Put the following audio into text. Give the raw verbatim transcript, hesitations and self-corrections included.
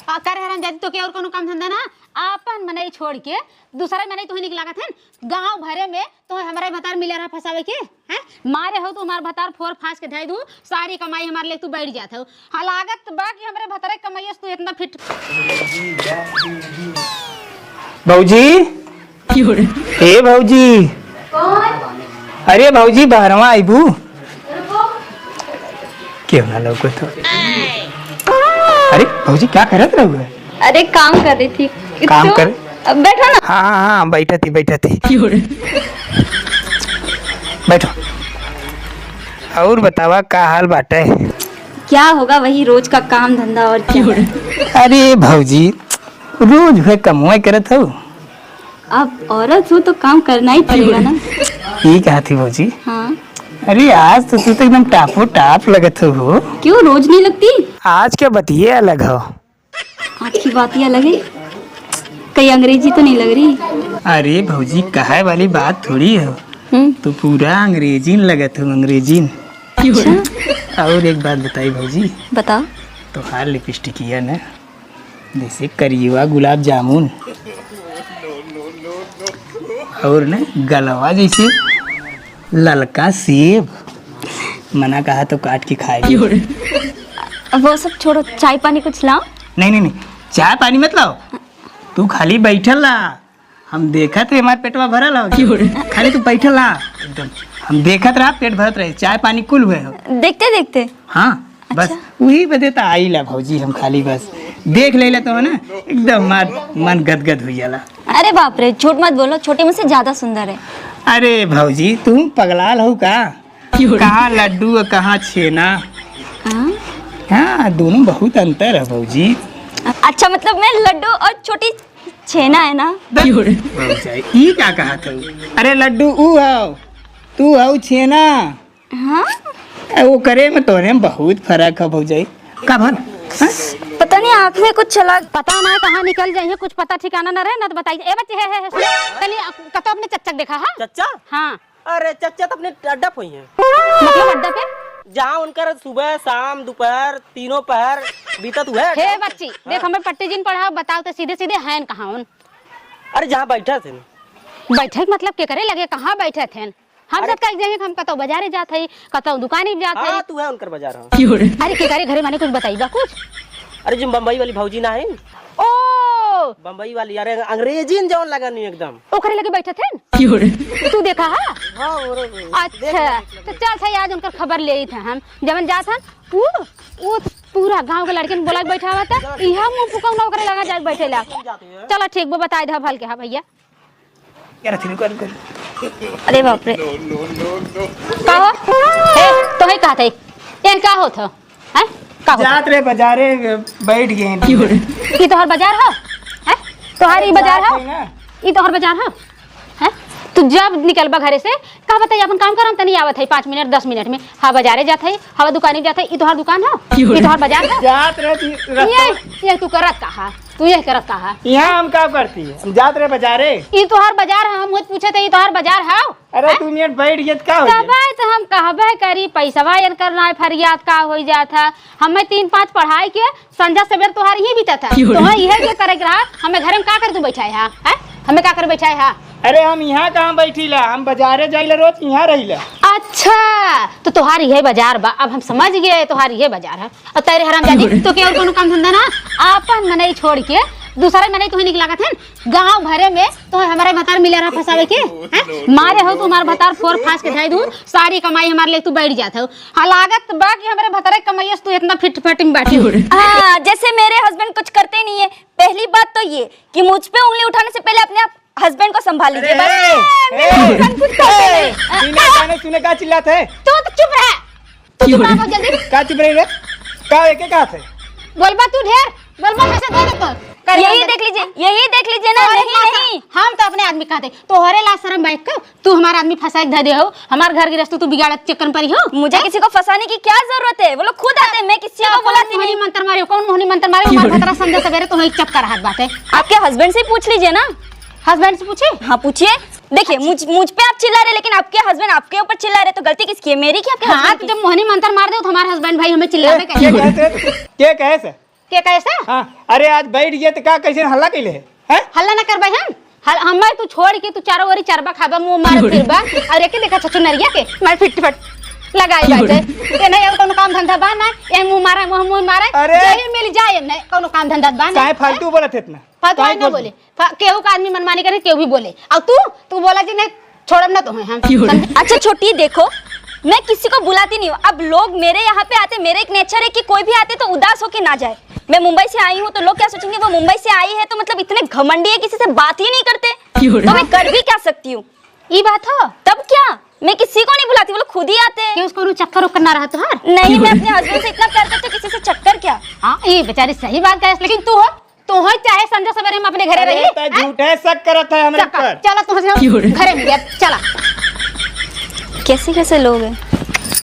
का करे हरामजादी, तोके और कौनो काम धंधा ना? आपन मनई छोड़ के दूसरा मनई तोहे निक लागत है। गाँव भरे में तोहे हमरे भतार मिले रहा फंसावे के, हैं? मारे हो तो हमार भतार फोर फांस के धई दू, सारी कमाई हमार ले तू बैठ जात हो। हाँ, लागत बा कि हमरे भतारे कमाइए से तू इतना फिट। भौजी, ए भौजी। कौन? अरे भौजी, बहरवा आइबू? रुको। केहू ना लौकत हो। अरे भौजी, का करत रहू है? अरे, काम कर रही थी। काम तो कर? अब बैठो ना। हाँ, हाँ, हाँ, बैठत ही, बैठत ही। बैठो। और बतावा, का हाल बाटे? क्या होगा, वही रोज का काम धंधा, और क्या? अरे भौजी, रोज उहे कमवा करत हो। आप औरत हो तो काम करना ही पड़ेगा ना। ई कहा थी भौजी? हाँ। अरे आज तो तू तो एकदम टापो टाप लगत हो। क्यों, रोज नहीं लगती? आज के बतिये अलग हो। आज की बात ही अलग है। कहीं अंग्रेजी तो नहीं लग रही? अरे भौजी, कहे वाली बात थोड़ी हो। हम्म। तू पूरा अंग्रेजीन लगत हो, अंग्रेजीन। अच्छा। और एक बात बताई भौजी। बता। तोहार लिपस्टिकिया ना, जैसे करियवा गुलाब जामुन, और ना गलवा जैसे ललका सेब। मना कहा तो काट के खाए। अब वो सब छोड़ो, चाय पानी कुछ लाओ। नहीं, नहीं, नहीं, चाय पानी मत लाओ, तू खाली बैठल रहा। हम देखत रहे, हमार पेटवा भरल हो। खाली तू बैठल रहा, एकदम हम देखत रहा, पेट भरत रहे, चाय पानी कुल हुए हो। देखते देखते। हाँ, बस अच्छा। वही बदे तो आईला भौजी, हम खाली बस देख लेला तो है ना, एकदम हमार मन गदगद हो जाला। अरे बाप रे, झूठ मत बोलो, छोटी मुझसे ज्यादा सुंदर है। अरे भौजी, तू पगलाल हो का? कहाँ लड्डू और कहाँ छेना? हाँ? हाँ, दोनों बहुत अंतर है भौजी। अच्छा, मतलब मैं लड्डू और छोटी छेना है ना? भौजाई, ई का कहा तू? अरे लड्डू ऊ हो, तू हो छेना। हाँ? ए, वो करे में तोरे में बहुत फर्क है भौजाई। का भल? हाँ? पता नहीं, आँख में कुछ चला। पता ना कहाँ निकल जाइए, कुछ पता ठिकाना ना रहे ना तो बताइए। ए बच्ची, हे, हे, हे, सुन, तनी कतो अपने चच्चा के देखा, हाँ? चच्चा? हाँ। अरे चच्चा तो अपने अड्डा पे ही हैं। मतलब अड्डा पे? जहाँ उनकर सुबह, शाम, दोपहर, तीनों पहर बीतत हुए हे अड्डा पे। बच्ची, हाँ। देख, हमें पट्टी जिन पढ़ाओ, बताओ तो सीधे सीधे हैं कहाँ उन? अरे जहाँ बैठा थे। बैठे के मतलब के करे लगे, कहाँ बैठे थे? हम अरे सब कह जाइए कि हम कतौ बाजारे जात हई, कतौ दुकाने जात हई। हाँ, तू है उनकर बाजार, हाँ। अरे के करे घरे माने कुछ बताइबा कुछ? अरे जो बम्बई वाली भौजी ना है? ओ! बम्बई वाली, अरे अंग्रेजीन जौन लगन एकदम। ओकरे लगे बैठत हन? तू देखा हा? हाँ, और अच्छा, तो चल सही, आज उनकर खबर लेइत है हम। जवन जात हन, ऊ, ऊ पूरा गांव के लड़किन बोला के बैठावा था, इहा मुंह फुकौना ओकरे लगा जाके बैठेला। चलो ठीक बा, बताई दे भल के, हाँ भैया। यार, अथी रुको, रुको। अरे बाप रे। का हो? ए, तोहे कहत है, एन का होत हो? हैं? का होत हो? जात रहे बाजारे, बैठ गए हैं। ई तोहर बाजार ह? हैं? तोहार ई बाजार ह? जात रहे ना। ई तोहर बाजार ह? हैं? तू जब निकलबा घरे से, का बताई, अपन काम करम, तनी आवत है पाँच मिनट, दस मिनट में। हाँ, बाजारे जात है, हवा दुकानी जात है, ई तोहार दुकान ह? ई तोहर बाजार ह? जात रहे थी, ये, रस्ता ये तू करत का हा? तू ये करत का हा? यहाँ हम का करती है? हम जात रहे बाजारे। ई तोहार बाजार ह, हम मुझ पूछे थे, ई तोहार बाजार ह? अरे, हैं? दू मिनट बैठ गए त का हो गया? तबे तो हम कहबे करी, पैसवा एनकर नाय फरियाद का होई जात ह। हमें तीन पाँच पढ़ाई के संझा सवेर तोहार यही बीतत ह। क्यों रे? तोहार इहे जो करे के रहा, हमें घर में का कर तू बैठाए हा? हैं? हमें का कर बैठाए हा? अरे, हम यहाँ कहाँ बैठीला? हम बाजारे जाइला रोज, यहाँ रहिला। अच्छा, तो तोहार इहे बाजार बा। अब हम समझ गए, तोहार इहे बाजार ह। और तेरे हरामजादी, तो क्या और कोनो काम धंधा ना? आपन मनई छोड़ के दूसरा मनई तोहे निक लागत है? गांव भरे में तो हमारे भतार मिले रहा फंसावे के, हैं? मारे हो तो हमारे भतार फोर फांस के धई दूं, सारी कमाई हमारे ले तू बैठ जात हो। हाँ, लागत बा कि हमारे भतारे कमाइए से तू इतना फिट फट में बैठी हो। हाँ, जैसे मेरे हस्बैंड कुछ करते नहीं है। पहली बात तो ये कि मुझ पे उंगली उठाने से पहले अपने आप हस्बैंड को संभाल लीजिए। बस, अरे, ए, मेरे ए, हस्बैंड कुछ करते ए, नहीं। बिना जाने सुने का चिल्लात है? तू तो चुप रह। तू चुप रह, जल्दी। का चुप रही रे? का एके का थे? बोलबा तू ढेर, बोलबा कैसे दे दे तो? यही देख लीजिए, यही देख लीजिए ना, तोहरे नहीं, लाज नहीं। शरम, हम तो अपने आदमी कहते, तोहरे लाज शरम बाइक का, तू हमारा आदमी फंसा के धर दे हो, हमार घर गृहस्थी तू बिगाड़त चक्कर में पड़ी हो। मुझे हैं? किसी को फंसाने की क्या जरूरत है? वो लोग खुद आते हैं, मैं किसी को कौन बुलाती मोहनी नहीं। मंत्र मारे हो, कौन मोहनी मंत्र मारे हो? हमार भतरा संझा सवेरे तो वही चक्कर हाथ बात है। आपके हस्बैंड से ही पूछ लीजिए ना। हस्बैंड से पूछे? हाँ, पूछिए। देखिए, मुझ, मुझ पे आप चिल्ला रहे, लेकिन आपके हस्बैंड आपके ऊपर चिल्ला रहे, तो गलती किसकी है? मेरी कि आपके हाँ, हस्बैंड तो की? जब मोहनी मंत्र मार दे, तो हमारे हस्बैंड भाई हमें चिल्लावे ए, कैसे? के कहे से? के कहे से? के कैसे? हाँ, अरे आज बैठ गया तो का कैसे हल्ला कैले है? हैं? हल्ला ना करबे हम। हल-, हमें तू छोड़ के तू चारों ओरी चरबा खाबा, मुंह मारत फिरबा। और एके देखा छछुनरिया के, मैं फिट फट लगाई बाटे। ये नहीं, और कोनो काम धंधा बा ना, ये मुंह मारा, मुंह, मुंह मारा, अरे! यही मिल जाए, नहीं कोनो काम धंधा बा ना। काहे फालतू बोलत है इतना? फालतू काहे ना बोलत बोले। है? फा-, केहू का आदमी मनमानी करे, केहू भी बोले। और तू, तू बोला जी नहीं, छोड़ब ना तो है हम। समझे? अच्छा छोटी, देखो, मैं किसी को बुलाती नहीं हूँ। अब लोग मेरे यहाँ पे आते, मेरा एक नेचर है कि कोई भी आते तो उदास होके ना जाए। मैं मुंबई से आई हूँ तो लोग क्या सोचेंगे, वो मुंबई से आई है तो मतलब इतने घमंडी है, किसी से बात ही नहीं करते। तो मैं कर भी क्या सकती हूँ? ई बात हो? तब क्या, मैं किसी को नहीं बुलाती, वो लोग खुद ही आते हैं। कि उसको चक्कर उक्कर ना रहा तुहार? नहीं, मैं अपने हस्बैंड से इतना प्यार करती हूँ, किसी से चक्कर क्या? हाँ, ये बेचारी सही बात कहे, लेकिन तू हो, तू हो चाहे संजो सवेरे हम अपने घरे अरे, रही, त हैं? झूठे शक करत है हमरे शक कर। ऊपर। चलो, तुमसे हम क्यों रे? घरे मिले, चला। कैसे कैसे लोग हैं?